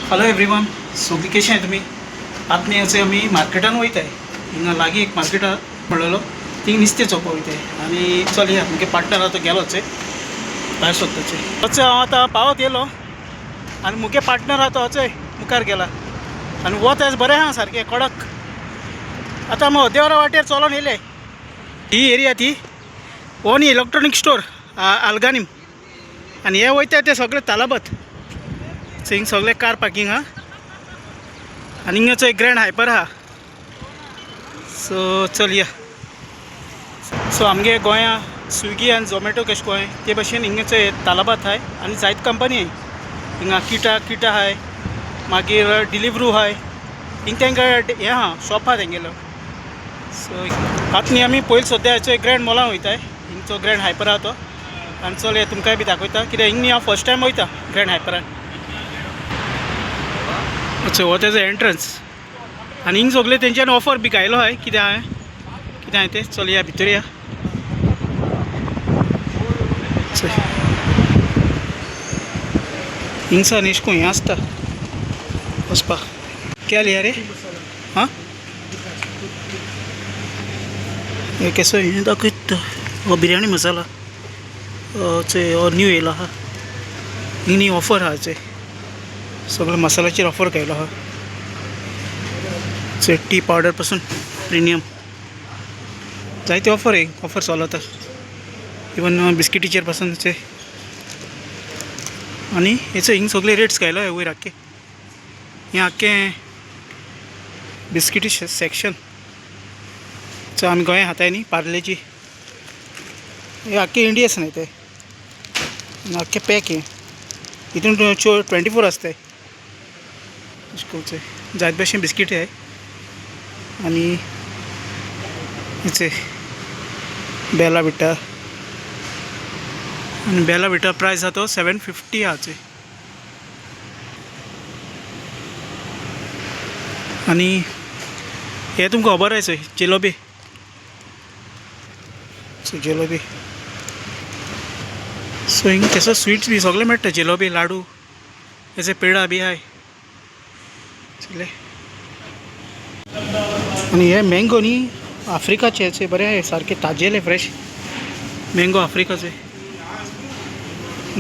Hello everyone, सगळीं कशें आहाय तुमी? आतां न्ही अशें आमी मार्केटान वयताय. हिंगा लागीं एक मार्केट आहा म्हणलेलो, थिंग नुस्तें चोवपाक वयताय. आनी चल या, मुगे पार्टनर आहा तो गेलोच भायर सोदताचे. अचें हांव आतां पावत येयलो आनी मुगे पार्टनर आहा तो अचें मुखार गेला आनी वत आयज बरें आहा सारकें कडक. आतां आमी अर्देवरा वाटेर चलोन येयले. ही एरिया ती हो न्ही इलेक्ट्रॉनीक स्टोर आल्गानीम. आनी हे वयता ते सगळे तालाबत. हिंग सगळे कार पार्किंग आहा आनी हिंगाचो एक ग्रँड हायपर आहा. सो चल या. सो आमगे गोंया स्विगी आनी झोमॅटो कशें गोंय ते भशेन हिंगाचो तालाबात आहाय आनी जायत कंपनी आहाय हिंगा. किटा किटा आहाय, मागीर डिलिवरू आहाय. हिंग तांकां हें आहा, शॉप आहा तेंगेलो. सो आतां न्ही आमी पयलीं सद्या हाचो ग्रँड मॉलान वयताय. हिंगचो ग्रँड हायपर आहा तो. आनी चल या, तुमकांय बी दाखयता कित्याक हिंग न्ही हांव फर्स्ट टायम वयता ग्रँड हायपरान. अच्छा, हो तेजो एंट्रन्स आनी हिंग सगळे तेंच्यान ऑफर बी घायलो आहाय. कितें आहा कितें आहा तें, चल या भितर या. चल, हिंगसान एश कोन हें आसता वचपाक. क्या लिया रे? हां, हे केसो हें दाखयता. हो बिरयानी मसाला चोय, हो न्यू येयलो आहा. हिंग न्ही ऑफर आहा चोय, सगळे मसाल्याचेर ऑफर घायलो आहा चोय. टी पावडर पासून प्रिमियम जायते ऑफर आहे, ऑफर चलता. इवन बिस्किटीचेर पासून चोय. आनी हेचो हिंग सगळे रेट्स घायलो वयर आख्खे. हें आख्खें बिस्किटी सेक्शन. सो आमी गोंया खाताय न्ही पार्लेची, हे आख्खे इंडियास न्ही ते. आनी आख्खे पॅक हें हितून 24 आसताय. अशें करून जायते भशेन बिस्किटी आहाय. आनी हेचे बेला विटा, आनी बेला विटा प्रायस आहा तो 750 आहा चोय. आनी हे तुमकां खबर आहा चोय, जेलोबी. सो जेलोबी, सो हिंग तेसो स्वीट्स बी सगळें मेळटा. जेलोबी, लाडू, हेचे पेडा बी आहाय सगळे. आनी हे मँगो न्ही आफ्रिकाचे, हेचे बरे आहाय सारके ताजेले फ्रेश मँगो आफ्रिकाचे.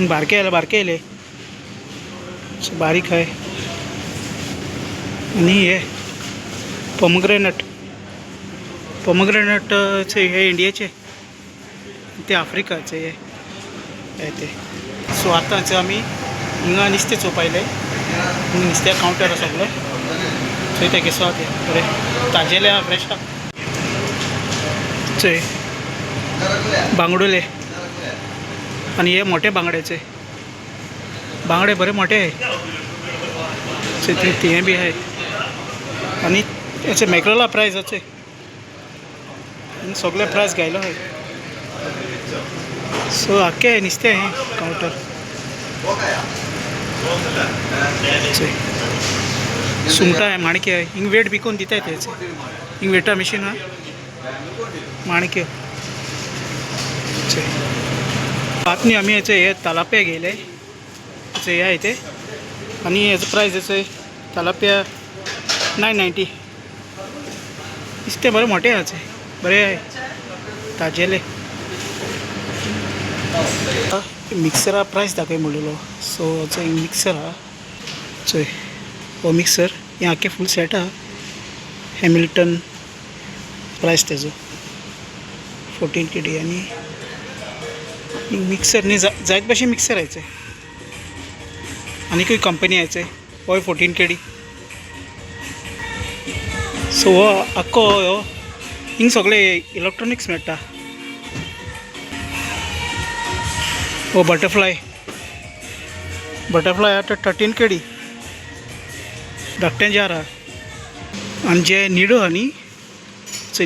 बारके आयले, बारके येयले, बारीक आहाय. आनी हे पोमग्रेनेट, पोमग्रेनेट हे इंडियेचे, ते आफ्रिकाचे हे हे ते. सो आतां आमी हिंगा नुस्तें चोवपा आयले. हिंगा नुस्त्या कावंटर आसा सगळें. चोय ते केसो आहा ते बरें ताजेले आहा, फ्रेश आहा चोय. बांगडुले आनी हे मोठे बांगड्याचे, बांगडे बरे मोठे चोय. ते हें बी आहाय. आनी हेचे मॅक्रोला प्रायस आहा, सगळे प्रायस घायलो आहाय. सो आख्खे नुस्तें हें कावंटर चोय. सुंगटां आहाय, माणक्यो आहाय. हिंग वेट बी कोन्न दिताय तेचे. हिंग वेटा मिशीन आहा, माणक्यो चोय. आतां न्ही आमी हेचे हे तालापिया घेयले. हेचे हे आहाय ते. आनी हेचो प्रायस हेचो तालापिया 990. नुस्तें बरें मोटें आहा चोय, बरें आहाय ताजेले. मिक्सरा प्रायस दाखय म्हणलेलो. सो चोय मिक्सर आहा चोय, हो मिक्सर हें आख्खें फूल सेट आहा. हॅमिल्टन प्रायस तेजो 14 KD. आनी मिक्सर न्ही जायत भशेन मिक्सर आहाय. आनीकूय कंपनी आहाय, होय 14 KD. सो हो आख्खो हो हिंग सगळे इलेक्ट्रॉनिक्स मेळटा. हो बटरफ्लाय, बटरफ्लाय आतां 13 KD. धाकटें जार आहा. आनी जे निडो आहा न्ही,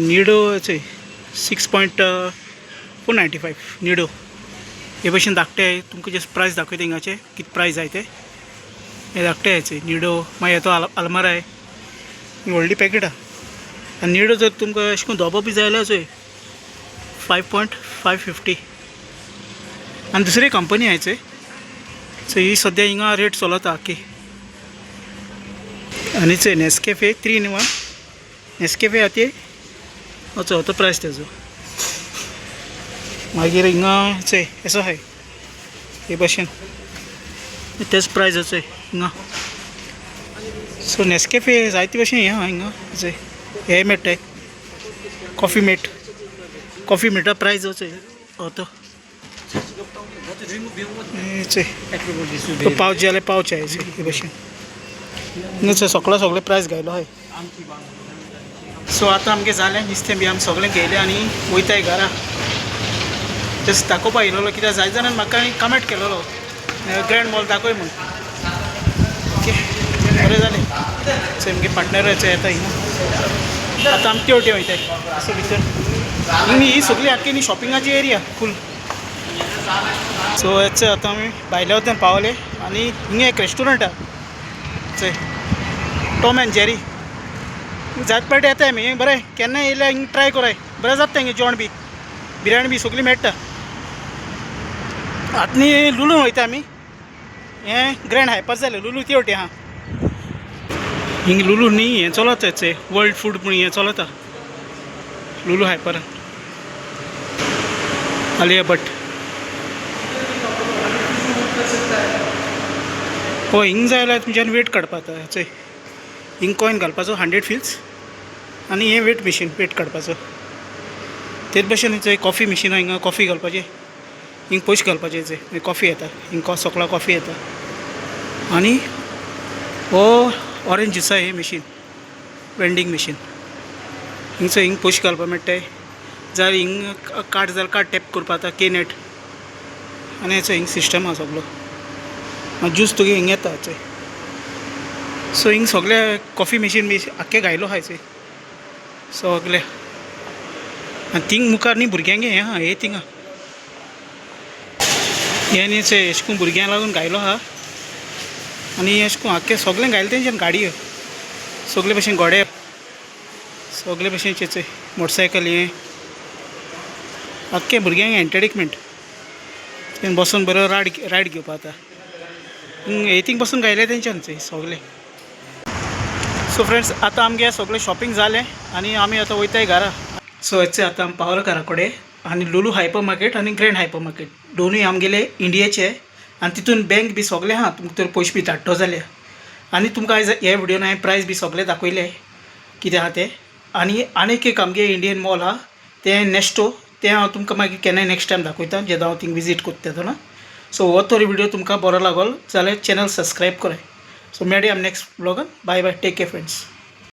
निडो चोय 6.495 निडो. हे भशेन धाकटे तुमकां जस्ट प्रायस दाखयता हिंगाचे कितें प्रायस आहाय ते. हे धाकटे आहाय निडो. मागीर तो आलमार आहाय, व्हडली पॅकेट आहा. आनी निडो जर तुमकां अशें करून धोबो बी जाय जाल्यार चोय 5.550. आनी दुसरी कंपनी आहाय चोय. सो ही सद्या हिंगा रेट चलता आख्खी. आनी चोय Nescafe 3 in 1 Nescafe आहा ते हो तो प्रायस तेजो. मागीर हिंगा चोय असो आहाय हे भाशेन तेच प्रायस चोय हिंगा. सो नेस्कॅफे जायते भाशेन हें आहा हिंगा चोय हे मेळटाय कॉफी मेट कॉफी मेटा प्रायस चोय हो तो चोय पावच जाल्यार पावच आहे हे भाशेन हिंगा सगळो सगळे प्रायस घायलो आहाय. सो आतां आमगें जालें नुस्तें बी आमी सगळें घेयलें आनी वयताय घरा. जस्ट दाखोवपा येयलेलो कित्याक जायते जाणांनी म्हाका कमेंट केलेलो ग्रँड मॉल दाखय म्हूण. ओके बरें जालें. सो आमगे पार्टनराचो येता हिंगा. आतां आमी ते वटेन वयताय असो भितर हिंगा ही सगळी आख्खी न्ही शॉपिंगाची एरिया फूल. सो हेच आतां आमी भायल्या वटेन पावले आनी हिंगा एक रेस्टोरंट आहा चोय टॉम एंड जेरी. जायते पाटी येताय आमी बरें केन्नाय येयल्यार हिंग ट्राय कराय बरें जाता तेंगे जेवण बी बिरयानी बी सगळी मेळटा. आतां न्ही लुलून वयता आमी हें ग्रँड हायपर जालें लुलू ते वटेन आहा. हिंग लुलू न्ही हें चलता चोय वर्ल्ड फूड म्हूण हें चलता लुलू हायपरान. आलिया भट हो हिंग जाय जाल्यार तुमच्यान वेट काडपा जाता चोय हिंग कॉयन घालपाचो 100 फिल्स आनी हें वेट मशीन वेट काडपाचो. तेच भशेन चोय कॉफी मशीन हिंगा कॉफी घालपाचें हिंग पयशे घालपाचे चोय कॉफी येता हिंग सगळो कॉफी येता. आनी हो ऑरेंज ज्युसा हें मशीन वेंडींग मशीन हिंग चोय हिंग पयशे घालपाक मेळटाय जाल्यार हिंग कार्ड जाल्यार कार्ड टॅप करपा जाता के नेट आनी हेचो हिंग सिस्टम आहा सगलो. मागीर ज्यूस तुगे हिंग येता चोय. सो हिंग सगळे कॉफी मशीन बी आख्खे घायलो आहाय चोय सगळे. आनी थिंग मुखार न्ही भुरग्यांगे हें आहा हे थिंगा हें न्ही चोय एशें करून भुरग्यांक लागून घायलो आहा. आनी एशें करून आख्खे सगळें घायलें तेंच्यान गाडयो सगळे भशेन घोडे सगळे भशेनचे चोय मोटरसायकल हें आख्खे भुरग्यांक एंटरटेनमेंट तें बसून बरो रायड घेवपा जाता. हे थिंग बसून घायले तेंच्यान चोय सगळे. सो फ्रेंड्स आतां आमगे सगळें शॉपिंग जालें आनी आमी आतां वयताय घरा. सो हेचे आतां आमी पावला घरा कडेन आनी लुलू हायपर मार्केट आनी ग्रँड हायपर मार्केट दोनूय आमगेले इंडियेचे आनी तितून बँक बी सगळें आहा तुमकां तर पयशे बी धाडटो जाल्यार. आनी तुमकां आयज हे व्हिडियोन हांवें प्रायस बी सगळें दाखयलें कितें आहा तें. आनी आनीक एक आमगे इंडियन मॉल आहा तें नेस्टो तें हांव तुमकां मागीर केन्नाय नेक्स्ट टायम दाखयता जेन्ना हांव थिंग विजीट करता तेन्ना. सो हो तर व्हिडियो तुमकां बरो लागलो जाल्यार चॅनल सबस्क्रायब कराय. सो मेळया आमी next व्लॉगान. Bye bye, take care friends.